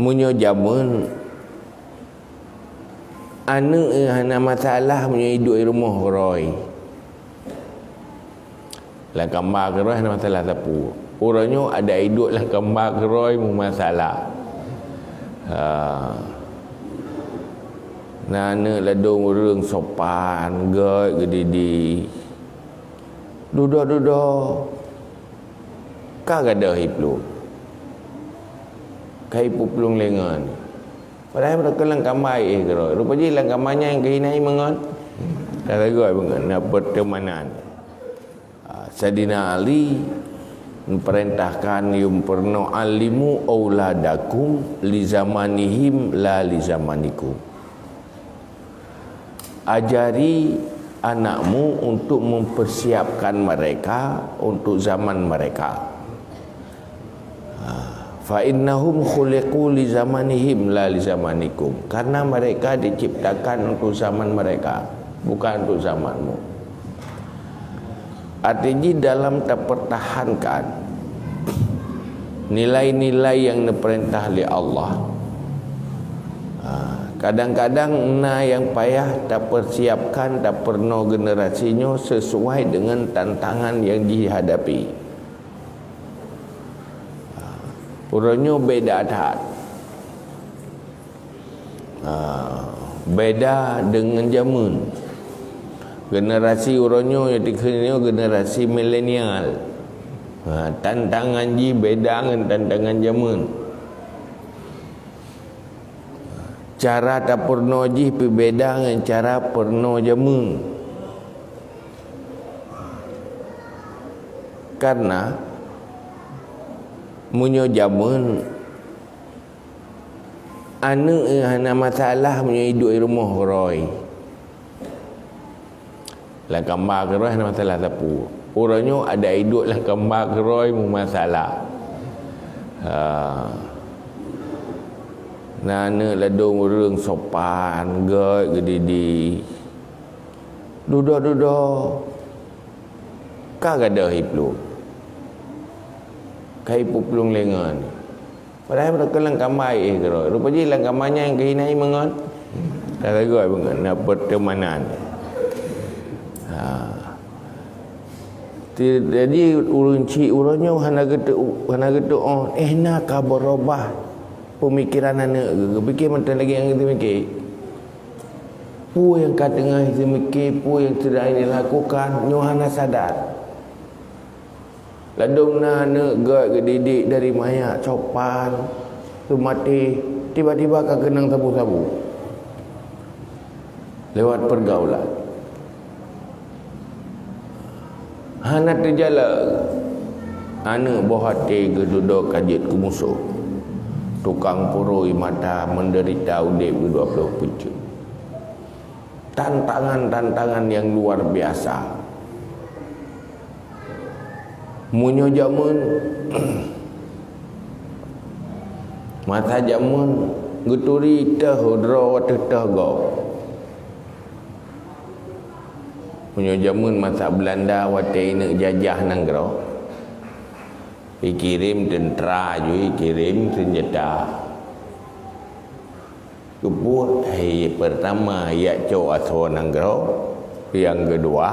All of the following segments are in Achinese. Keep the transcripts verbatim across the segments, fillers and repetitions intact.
Meunyoe jameun, aneuëk hana masalah meunyoe iduek i rumoh keudroe. Lam kama keudroe hana masalah sapeue. Uroe nyoe adak iduek lam kama keudroe meumasalah. Ha. Na aneuëk ladôm ureuëng sopan, gét, geudidik. Dudoe-dudoe ka gadôh iplueng. Ka iplueng lé ngon. Padahai meureuka lam kama éh keudroe. Rupa jih lam kama nyan keuhina i meungon. Ka sagoe meungon na peuteumanan. Ah, Saidina Ali meupeurintahkan, "Yum peurunoe alimu auladakum li zamanihim la li zamanikum." Ajari anakmu untuk mempersiapkan mereka untuk zaman mereka. Ha, "Fa innahum khuliqu li zamanihim la li zamanikum." Karena mereka diciptakan untuk zaman mereka, bukan untuk zamanmu. Arti jih dalam tapertahankan nilai-nilai nyang neupeurintah lé Allah. Ha, kadang-kadang na nyang payah tapersiapkan, tapeurunoe generasi nyoe sesuai dengan tantangan nyang jihadapi. Ha, uroe nyoe beda that. Ha, beda dengan jameun. Generasi uroe nyoe nyang dikheun nyoe generasi milenial. Ha, tantangan jih beda ngon tantangan jameun. Cara tapeurunoe jih pih beda ngon cara peurunoe jameun. Karena meunyoe jameun, aneuëk hana masalah meunyoe iduek i rumoh keudroe. Lam kama keudroe hana masalah sapeue. Uroe nyoe adak iduek lam kama keudroe meumasalah. Ha. Na aneuëk ladôm ureuëng sopan, gét, geudidik. Dudoe-dudoe ka gadôh iplueng. Ka iplueng lé ngon. Padahai meureuka lam kama éh keudroe. Rupa jih lam kama nyan keuhina i meungon. Ka sagoe meungon na peuteumanan. Ha. Ti-, jadi ureuëng chik uroe nyoe hana geuteu-, hana geuteuôt, éh na ka beurubah peumikiran aneuëk geuh. Geupike mantong lagée nyang geupike. Peue nyang ka teungoh geupike, peue nyang sedang dilakukan, nyoe hana sadar. Ladôm na aneuëk gét geudidik dari manyak sopan, seumatéh, tiba-tiba ka keunong sabu-sabu lewat pergaulan. Hana teujalan, aneuëk boh até geududoe ka jeuet keu musoh, tukang purui mata, meudeurita udeb geuh dua ploh peuet jeuem. Tantangan-tantangan nyang luar biasa. Meunyoe jameun, masa jameun geuturi teuh droe teuh teuh gob. Meunyoe jameun masa Beulanda watée ineuk jajah nanggroe, ikirém teuntra ju, ikirém seunjata. Keupeue? Hai, peurtama, yak cok asoe nanggroe. Nyang keudua,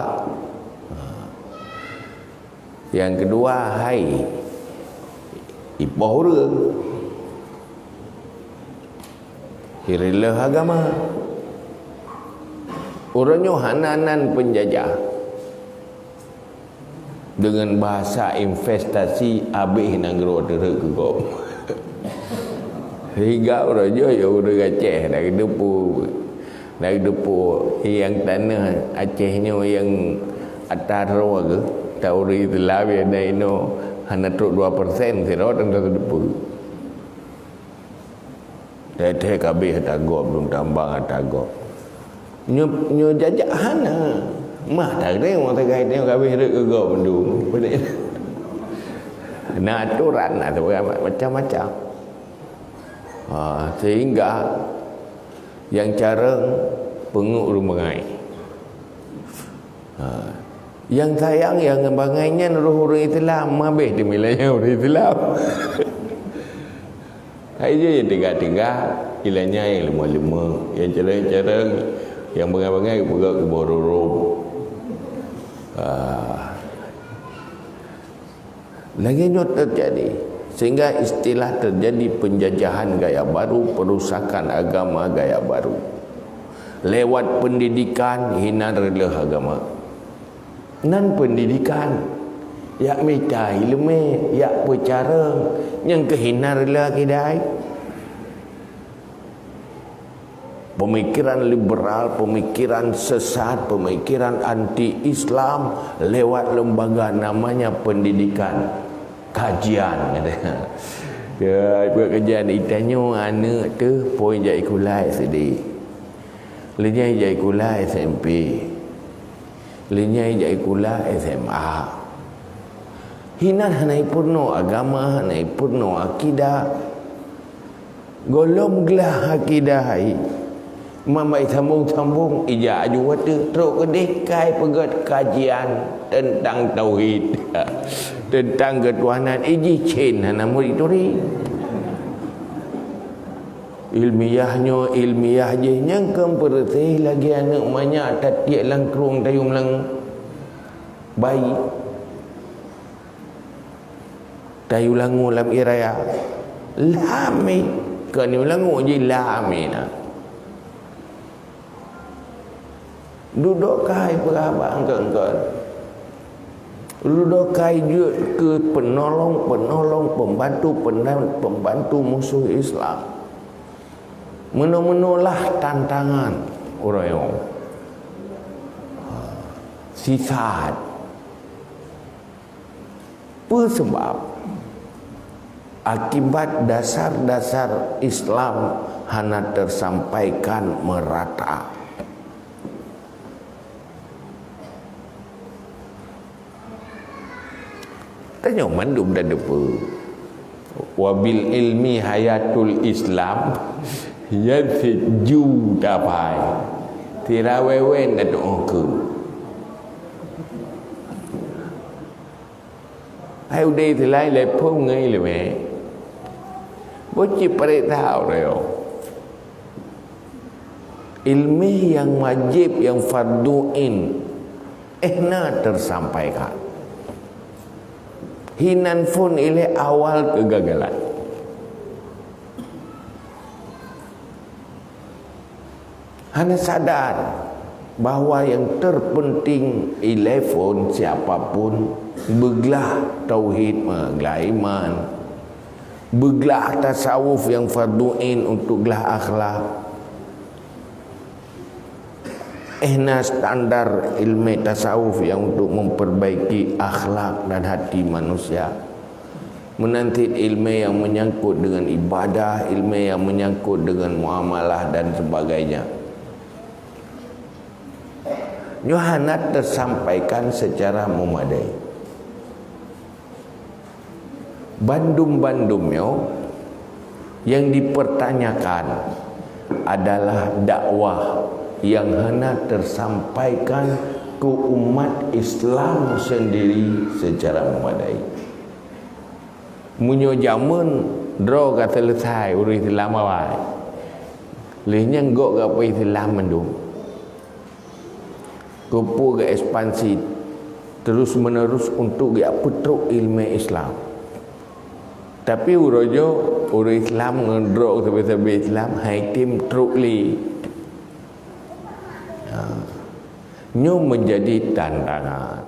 nyang keudua, hai, ipoh ureuëng. Ireuloh agama. Uroe nyoe hana nan peunjajah. Deungon bahasa investasi, abéh nanggroe teurhot keu gob. Sehingga uroe nyoe ya ureuëng Aceh dak geuteupeue, dak geuteupeue nyang tanoh Aceh nyoe nyang ata droe geuh, ta ureuëng Islam ya na inoe hana trok dua persen sidroe teuntèe teuteupeue. Teuntèe kabéh ata gob, lôn tambang ata gob. Nyoe, nyoe jajak hana. Mah tareng watèe gaki nyoe kabéh rhot keu gob mandum. Na atoran, na atoran macam-macam. Ha, sehingga nyang carông peungeuet ureuëng bangai. Ha. Nyang sayang, nyang bangai nyan roh ureuëng Islam, mabéh teumilai ureuëng Islam. Hai je nyang teuga-teuga, ilanya nyang leumah-leumah, nyang carông-carông, nyang bangai-bangai geupeugah keu boh rôm-rôm. Ah. Lagèe nyoe teujadi, sehingga istilah teujadi penjajahan gaya baru, perusakan agama gaya baru. Lewat pendidikan, hina reuloh agama. Nan pendidikan, jak mita ileumèe, jak peucarông, nyang keuh hina reuloh kidai. Pemikiran liberal, pemikiran sesat, pemikiran anti Islam lewat lembaga namanya pendidikan. Kajian, katanya. Ya, buat kajian, itanyoe aneuk teuh phôn jak sikula S D. Lheueh jak sikula S M P. Lheueh jak sikula S M A. Hinan hana ipeurunoe agama, hana ipeurunoe akidah. Gohlom glah akidah hai. Mamba sambong-sambong ija aju watèe trok keudeh kai peugöt kajian teuntang tauhid, teuntang keutuhanan, iji cén hana murit turi. Ilmiah nyoe, ilmiah jih, nyang keu peureuséh lagèe aneuk manyak tatiek lam krueng tayue meulang bayi. Tayue langue lam ié raya. Lame. Kon langue jih lame na. Dudoe kai peugah bak eungkôt-eungkôt. Dudoe kai jeuet keu peunolong-peunolong, pembantu-pembantu musoh Islam. Meunoe-meunoe lah tantangan uroe nyoe. Sisat. Peue seubab? Akibat dasar-dasar Islam hana teusampaikan meurata. Tanyoe mandum tateupeue. Wabil ilmi hayatul Islam, nyan seju tapai. Sira wewen na tu'oh keu. Hai udeb silai lé phôn ngon ileumèe. Boh cit paréksa uroe nyoe. Ileumèe nyang wajéb, nyang fardhu ain, eh, na teusampaikan. Hinan phôn ilèe awal keugagalan. Hana sadar bahwa nyang terpenting ilèe phôn siapa pun beuglah tauhid, meuglah iman, beuglah tasawuf nyang fardhu ain untuk glah akhlak. Eh, na standar ileumèe tasawuf nyang untuk memperbaiki akhlak dan hati manusia. Meunan cit ileumèe nyang menyangkut dengan ibadah, ileumèe nyang menyangkut dengan muamalah dan sebagainya. Nyoe hana teusampaikan secara memadai. Bandum-bandum nyoe nyang dipertanyakan adalah dakwah nyang hana teusampaikan keu umat Islam sendiri secara memadai. Meunyoe jameun droe ka seuleusai ureueng Islam awai, lheueh nyan gok ka peu-Islam mandum. Keupeue geuekspansi terus-menerus untuk geupeutrok ileumèe Islam. Tapi uroe nyoe ureueng Islam ngon droe sabe-sabe Islam hai tem trok lé. Ha. Nyoe menjadi tantangan.